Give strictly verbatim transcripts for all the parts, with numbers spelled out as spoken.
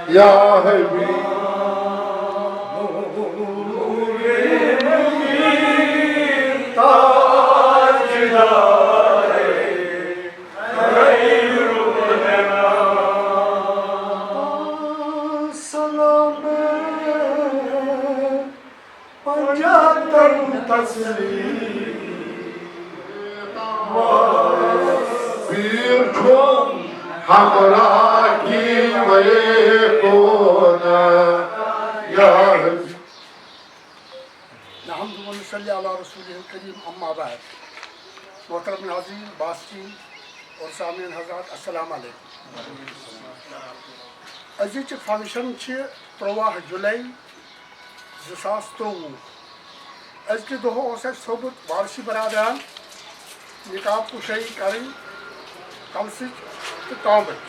یا حبیب، نور مبین، تاجدار خیر الورا۔ سلام پنجاتن تسلیم، پیر چھوم ہمراہ کی وے کونا۔ یا نحمد و نصلی علی رسوله الکریم، اما بعد۔ محترم ناظرین، باسطین اور سامعین حضرات، السلام علیکم۔ أزِچ فنکشن چھِ ترٛواہ جولائی زٕ ساس ترٛۆوُہ۔ أزکہِ دۄہ اوس اَسہِ تھوٚومُت وارثی برادران نقاب کُشٲیی کرٕنۍ کلسٕچ تہٕ کامبٕچ۔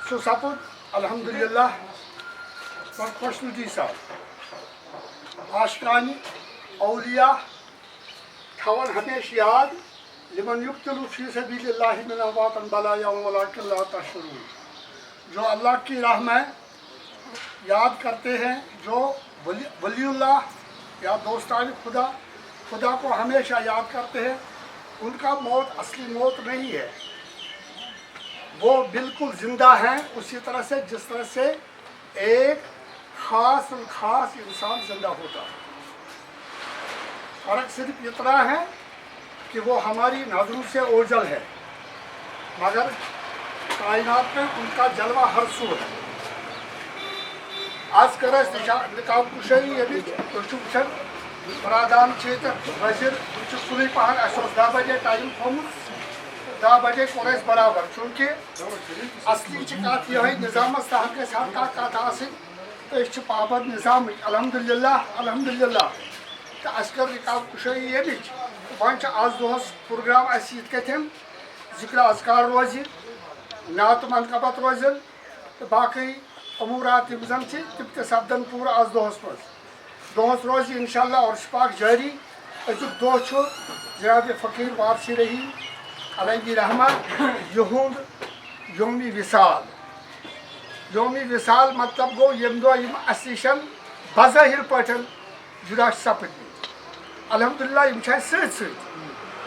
سُہ سپُد الحمدللہ بڑٕ خۄش نصیٖبی سان۔ عاشقانِ اولیاء تھاوان ہمیشہِ یاد، لمن یقتل فی سبیل اللہ من اموات بلایا ولکن لا تشعرون۔ جو اللہ کی راہ میں یاد کرتے ہیں، جو ولی، ولی اللہ یا دوستان خدا، خدا کو ہمیشہ یاد کرتے ہیں، ان کا موت اصلی موت نہیں ہے، وہ بالکل زندہ ہیں، اسی طرح سے جس طرح سے ایک خاص الخاص انسان زندہ ہوتا ہے۔ فرق صرف اتنا ہے کہ وہ ہماری نظروں سے اوجھل ہے، مگر کائنات میں ان کا جلوہ ہر سو ہے۔ از کر اَسہِ نشا-، نقاب کُشٲیی ییٚمِچ تُہۍ چھِو وٕچھان، پرادان چھِ ییٚتٮ۪تھ حٲضِر، تِم چھِ سُلے پہن، اَسہِ اوس دَہ بجے ٹایم تھوٚومُت، دَہ بجے کوٚر اَسہِ برابر، چوٗنٛکہِ اصلی چھِ کتھ یِہوٚے، نظامس تحت گژھِ ہر کانٛہہ کتھ آسٕنۍ، تہٕ أسۍ چھِ پابند نظامٕکۍ، الحمدللہ، الحمدللہ۔ تہٕ اَسہِ کٔر نقاب کُشٲیی ییٚمِچ، تہٕ وۄنۍ چھُ آز دۄہس پروگرام اَسہِ یِتھ کٔٹھۍ، ذکر اذکار روزِ، نعت منقبت روزن، تہٕ باقٕے امورات یِم زن چھِ، تِم تہِ سپدن پوٗرٕ آز دۄہس منٛز۔ دۄہس روزِ انشاءاللہ عرش پاک جٲری۔ أزیُک دۄہ چھُ جناب فقیٖر وارثی رحیٖم علیہ رحمہ یِہُنٛد یومِ وِصال۔ یومِ وِصال مطلب گوٚو، ییٚمہِ دۄہ یِم اَسہِ نِش بظٲہِر پٲٹھۍ جُدا چھِ سپٕدمٕتۍ۔ الحمدللہ، یِم چھِ اَسہِ سۭتۍ سۭتۍ۔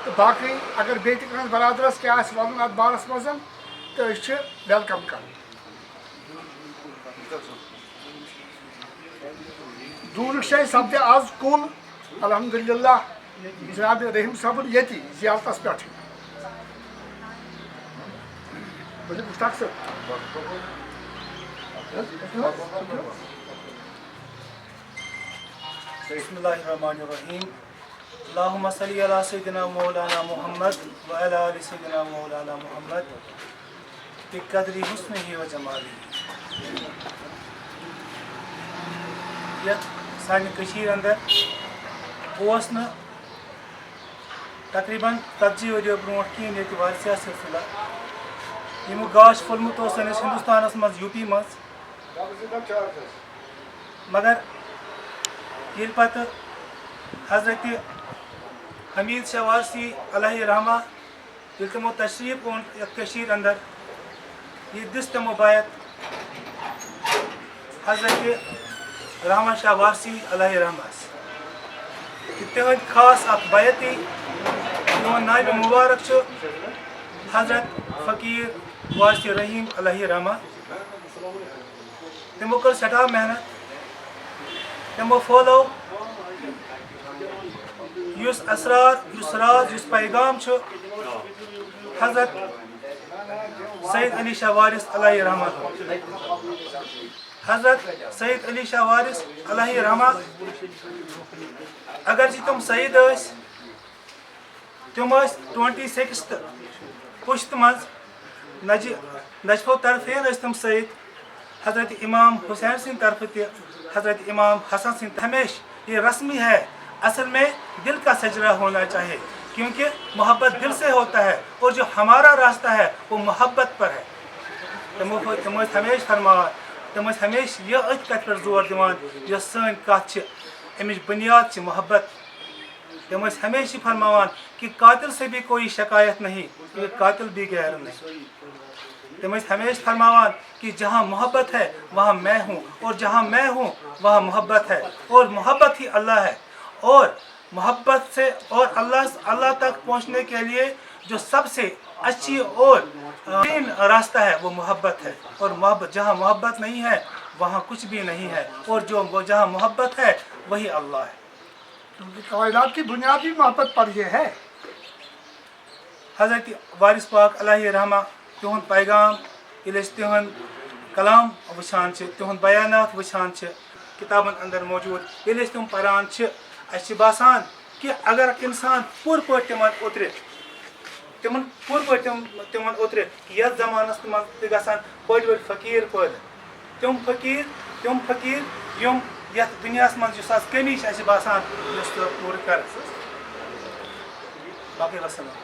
تہٕ باقٕے اگر بیٚیہِ تہِ کٲنٛسہِ برادرَس کینٛہہ آسہِ وَنُن اَتھ بارَس منٛز، تہٕ أسۍ چھِ ویلکم کران۔ دوٗرِکۍ چھِ اَسہِ سپدِ آز کُل، الحمدللہ، جناب رحیم صٲبُن ییٚتی زیارتَس پٮ۪ٹھٕے۔ ؤلِو مشتاق صٲب۔ بسم اللہ الرحمن الرحیم۔ اللہم صلی علی سیدنا مولانا محمد و علی آل سیدنا مولانا محمد بقدر حسنہ و جمالہ۔ یتھ سانہِ کٔشیٖرِ اندر اوس نہٕ تقریباً ژتجی ؤرۍ یو برونٛٹھ کِہیٖنۍ ییٚتہِ وارثی سلسلہ، ییٚمیُک گاش پھوٚلمُت اوس سٲنِس ہندوستانس منٛز، یوٗ پی منٛز۔ مگر ییٚلہِ پتہٕ حضرت حمید شاہ وارثی علیہ رحمہ، ییٚلہِ تِمو تشریٖف اوٚن یَتھ کٔشیٖرِ اندر، یہِ دِژ تِمو بیعت حضرت رحمہ شاہ وارثی علیہ رحمس۔ تہٕ تِہنٛدۍ خاص اکھ بیعتی، تِہُنٛد ناوِ مُبارک چھُ حضرت فقیٖر وارثی رحیٖم علیہ رحمہ۔ تِمو کٔر سٮ۪ٹھاہ محنت۔ تِمو پھٲلٲو یُس اسرار، یُس راز، یُس پیغام چھُ حضرت سید علی شاہ وارث علیہ رحمہ۔ حضرت سید علی شاہ وارث علیہ رحمہ، اگرچہ تِم سید ٲسۍ، تِم ٲسۍ ٹُوَنٹی سِکِستھ پُشتہٕ منٛز نجہِ-، نجفو طرفہٕ ٲسۍ تِم سید، حضرت امام حسین سٕنٛدِ طرفہٕ تہِ، حضرت امام حسن سٕنٛدِ، ہمیشہِ یہ رسمی ہے، اصل میں دل کا سجرا ہونا چاہیے، کیونکہ محبت دل سے ہوتا ہے اور جو ہمارا راستہ ہے وہ محبت پر ہے۔ تِمو، تِم ٲسۍ ہمیشہِ فرماوان، تِم ٲسۍ ہمیشہِ یہِ أتھۍ کتھِ پٮ۪ٹھ زور دِوان یۄس سٲنۍ کتھ چھِ، امِچ بنیاد چھِ محبت۔ تِم ٲسۍ ہمیشہِ فرماوان کہ قاتل سے بھی کوئی شکایت نہیں، کیونکہ قاتل بھی غیر نہیں۔ تم ٲسۍ ہمیشہ فرماوان کہ جہاں محبت ہے وہاں میں ہوں، اور جہاں میں ہوں وہاں محبت ہے، اور محبت ہی اللہ ہے۔ اور محبت سے اور اللہ اللہ تک پہنچنے کے لیے جو سب سے اچھی اور بہترین راستہ ہے وہ محبت ہے، اور محبت، جہاں محبت نہیں ہے وہاں کچھ بھی نہیں ہے، اور جو جہاں محبت ہے وہی اللہ ہے۔ کیونکہ کائنات کی بنیاد بھی محبت پر یہ ہے۔ حضرت وارث پاک علیہ رحمہ، تہُنٛد پیغام، ییٚلہِ أسۍ تِہُنٛد کلام وٕچھان چھِ، تِہُنٛد بیانات وٕچھان چھِ، کِتابَن اندر موجود، ییٚلہِ أسۍ تِم پران چھِ، اَسہِ چھِ باسان کہِ اگر اکھ اِنسان پوٗرٕ پٲٹھۍ تِمن اوترِ، تِمن پوٗرٕ پٲٹھۍ تِم تِمن اوترِ، یَتھ زمانس منٛز تہِ گژھان بٔڑۍ بٔڑۍ فقیٖر پٲدٕ، تِم فقیٖر، تِم فقیٖر یِم یَتھ دُنیاہَس منٛز یُس آز کٔمی چھِ اَسہِ باسان، یۄس تہِ پوٗرٕ کَرٕ۔ باقٕے وَسَلام۔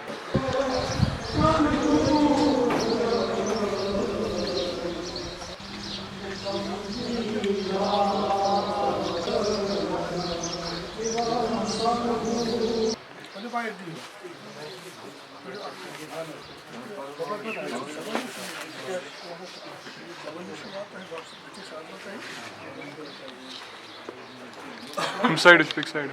ہُم سایڈٕ چھِ، بیٚکہِ سایڈٕ۔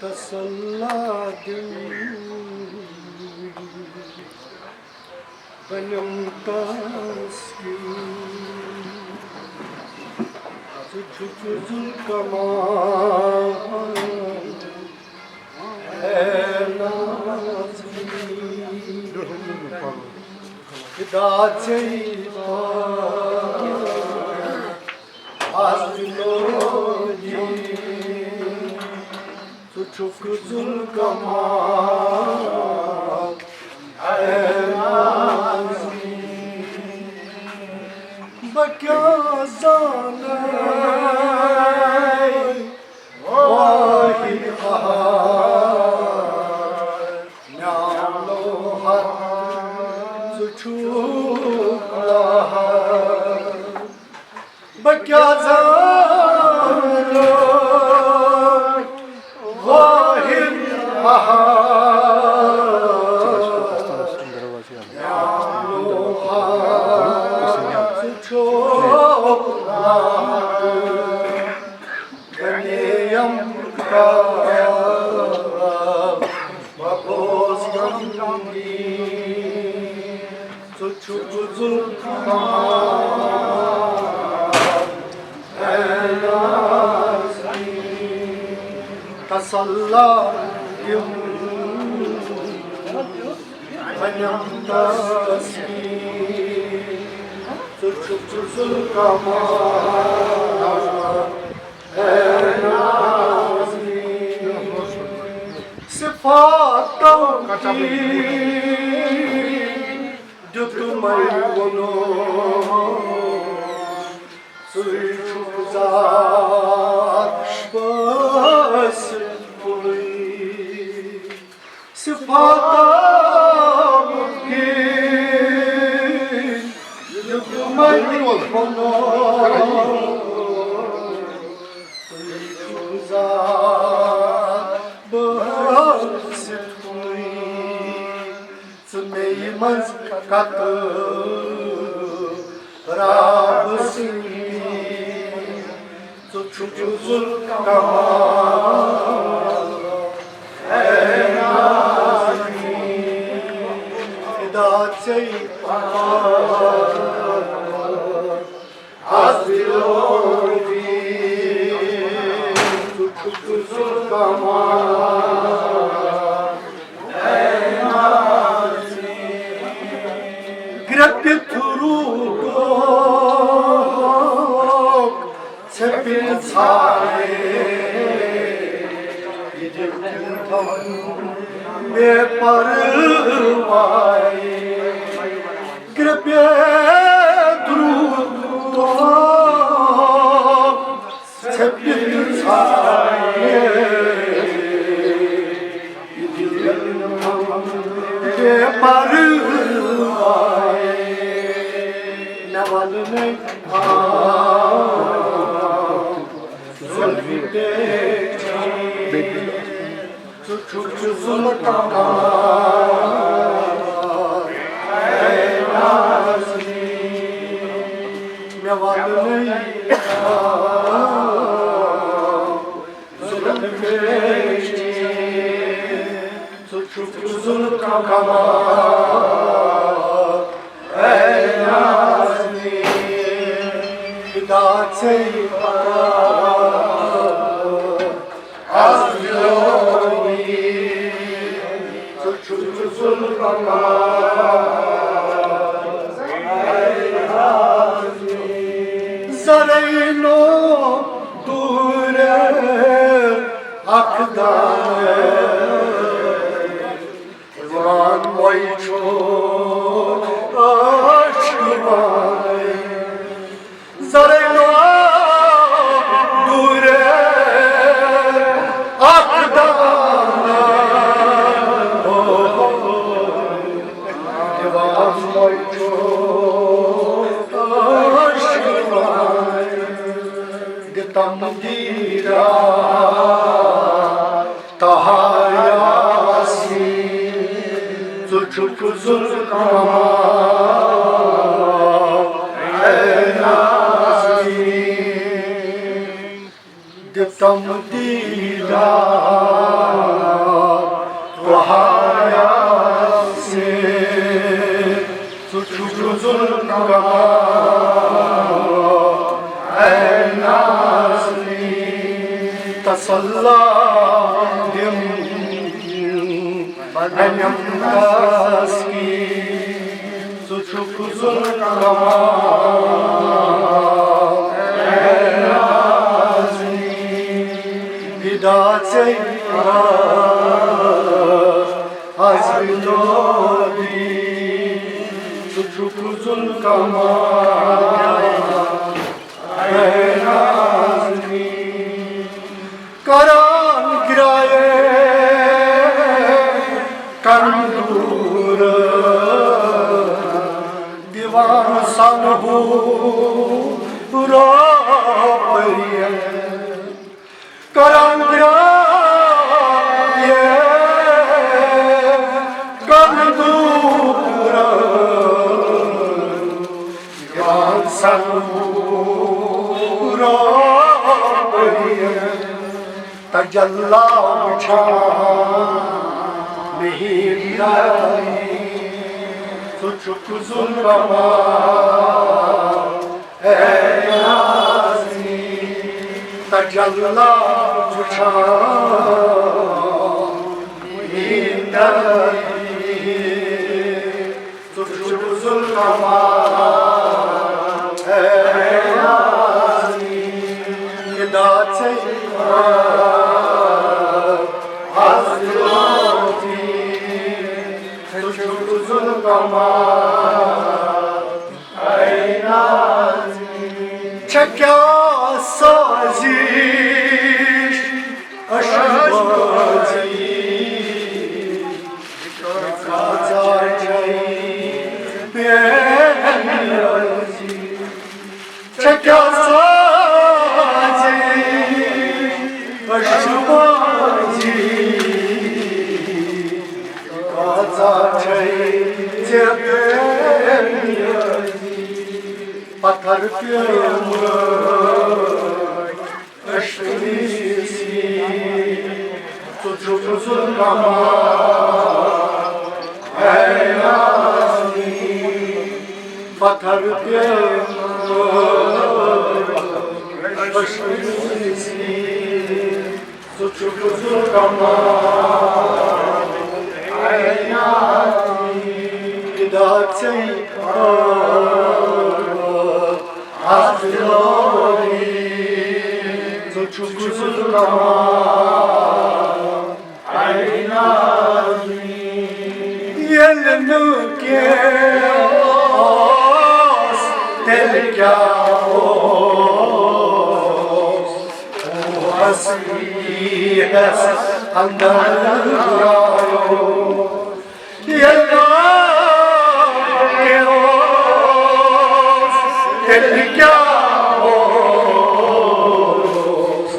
تسلا دِم بنم تسکین۔ ژٕ چھُکھ ذوالکمال، اے نازنین۔ فدا ژےٚ پاک، از دِلو دِل۔ ژٕ چھُکھ ذوالکمال، اے نازنین۔ بہٕ کیٛاہ زانَے واحد احد، میٛانو حق ژٕ چھُکھ احد۔ بہٕ کیٛاہ زانہٕ واحد احد، ژٕ چھُکھ احد۔ بنیم کا مبوس غمگین۔ ژٕ چھُکھ ذوالکمال، اے نازنین۔ تسلا دِم بنم تسکین۔ ژٕ چھُکھ ذوالکمال، اے نازنین۔ صفاتو کی دیُتمَے ووٚنُن، ژٕے چھُکھ ذات بٲسِتھ کُنُے۔ صفاتو کی دیُتمَے ووٚنُن، ژٕے چھُکھ ذات بٲسِتھ کُنُے۔ ژٕ مےٚ منٛز کتہٕ رب سٕنٛدی، ژٕ چھُکھ ذوالکمال، اے نازنین۔ فدا ژےٚ پاک، از دِلو دِل، ژٕ چھُکھ ذوالکمال۔ گرٛٮ۪کھ روٗدُک ژھٮ۪پِل ژھایے، یہِ دِل تھاوُن بے پرواے۔ گرٛٮ۪کھ روٗدُک ژھٮ۪پِل ژھایے، یہِ دِل بے پرواے۔ مےٚ وَنہٕ نَے تم دیدار تہا یاسین، ژٕ چھُکھ ذوالکمال، اے نازنین۔ دِتم دیدار تہا یاسین، ژٕ چھُکھ ذوالکمال، اے نازنین۔ تسلا دِم، بنم تسکین، ژٕ چھُکھ ذوالکمال، اے نازنین۔ فدا ژے آز دِلو دِل، ژٕ چھُکھ ذوالکمال، اے نازنین۔ کران گرایے کندور، دیوان سنہو روپیے۔ کران گرایے کندور، دیوان سنہو روپیے۔ تجلا وچھان مہیندر، ژٕ چھُکھ ذوالکمال، اے نازنین۔ تجلا وچھان مہیندر، ژٕ چھُکھ ذوالکمال، اے نازنین۔ فدا ژے آز دِلو دِل، ژٕ چھُکھ ذوالکمال، اے نازنین۔ چھےٚ کیٛاہ سازش عشق بازی، کۭژاہ چھے بے نیازی۔ چھےٚ کیٛاہ سازش عشق بازی، کۭژاہ چھے ژےٚ بے نیازی۔ پتھر پیوٚمُت عشقٕچ سیٖنۍ، ژٕ چھُکھ ذوالکمال، اے نازنین۔ پتھر پیوٚمُت عشقٕچ سیٖنۍ، ژٕ چھُکھ ذوالکمال، اے نازنین۔ فدا ژے آز دِلو دِل، ژٕ چھُکھ ذوالکمال، اے نازنین۔ ییٚلہِ نہٕ کینٛہہ اوس، تیٚلہِ کیٛاہ اوس؟ اوس یی ہٮ۪س اندر درٛایو۔ ییٚلہِ نہٕ کینٛہہ اوس، تیٚلہِ کیٛاہ اوس؟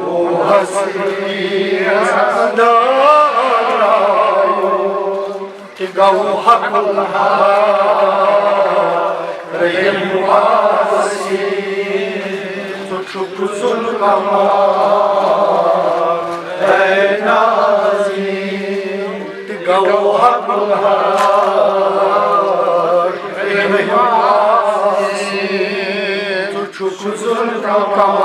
اوس یی ہٮ۪س اندر درٛایو۔ تہِ گوٚو حق الحق رحیم وارثی، ژٕ چھُکھ ذوالکمال، اے نازنین۔ تہِ گوٚو حق الحق رحیم وارثی، ژٕ چھُکھ ذوالکمال،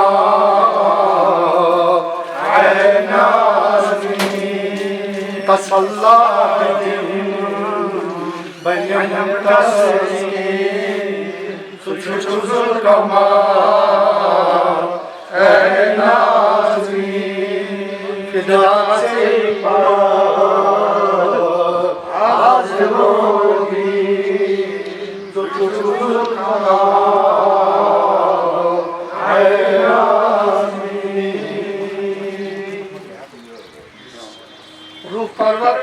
اے نازنین۔ تسلا دِم، بنم تسکین، ژٕ چھُکھ ذوالکمال، اے نازنین۔ فدا ژے پاک آز دِلو دِل، ژٕ چھُکھ ذوالکمال، اے نازنین۔ روح پرور،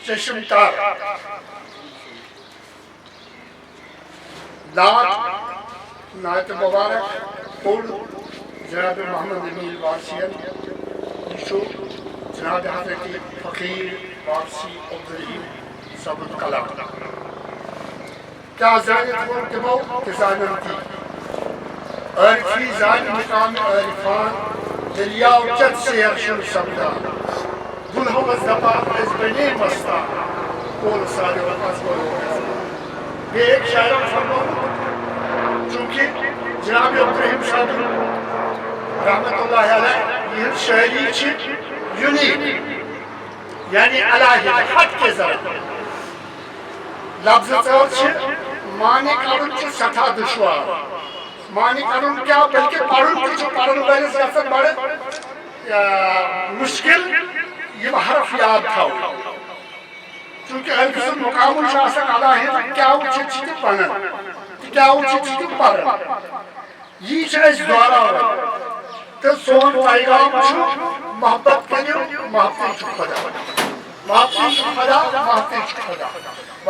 چشم تر، نعت، نعت مبارک، کُل جناب محمد امین وارثین، یہِ چھُ جناب حضرت فقیر وارثی عبدالرحیم صٲبُن کلام۔ کیٛاہ زٲنِتھ ووٚن تِمو تہِ زانن تی۔ عٲرفی زانہِ مقام عٲرفان، دٔریاو چٮ۪تھ سیر چھُنہٕ سپدان۔ دُلہوس دپان أسۍ بنے مستان، قول ساروی از گوٚو۔ بیٚیہِ أکۍ شاعرن فرمومُت، چوٗنٛکہِ جناب عبدالرحیم صٲبُن رحمت اللہ علیہ یِہٕنٛز شٲعری چھِ یونیک، یعنی علیحدہ، ہٹ کے ذرا۔ لفظ ژٲر چھِ معنی کڑُن چھُ سٮ۪ٹھاہ دُشوار۔ معنی کڑُن کیٛاہ، بلکہِ پرُن تہِ چھُ پرن وٲلِس گژھان بڑٕ، آ، مشکل یِم حرف یاد تھاوٕنۍ۔ چونکہ أمۍ سُنٛد مقامٕے چھُ آسان علیحدہ، کیٛاہ وٕچھِتھ چھِ تِم پران تہٕ کیٛاہ وٕچھِتھ چھِ تِم پران۔ یی چھِ أسۍ دۄہراوان۔ تہٕ سون پیغام چھُ، محبت کٔرِو، محبتٕے چھُ خدا۔ محبتٕے چھُ خدا، محبتٕے چھُ خدا۔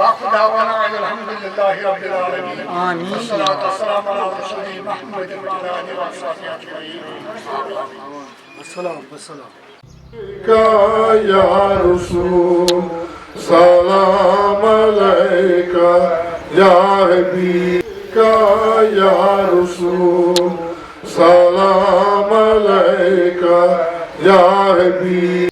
وآخر دعوانا ان الحمد للہ رب العالمین۔ آمین۔ والصلاة والسلام علی رسول محمد وعلی آلہ وصحبہ اجمعین۔ آمین۔ السلام، السلام۔ یا رسول، سلام علیکہ، یا حبیب۔ یا رسول، سلام علیکہ، یا حبیب۔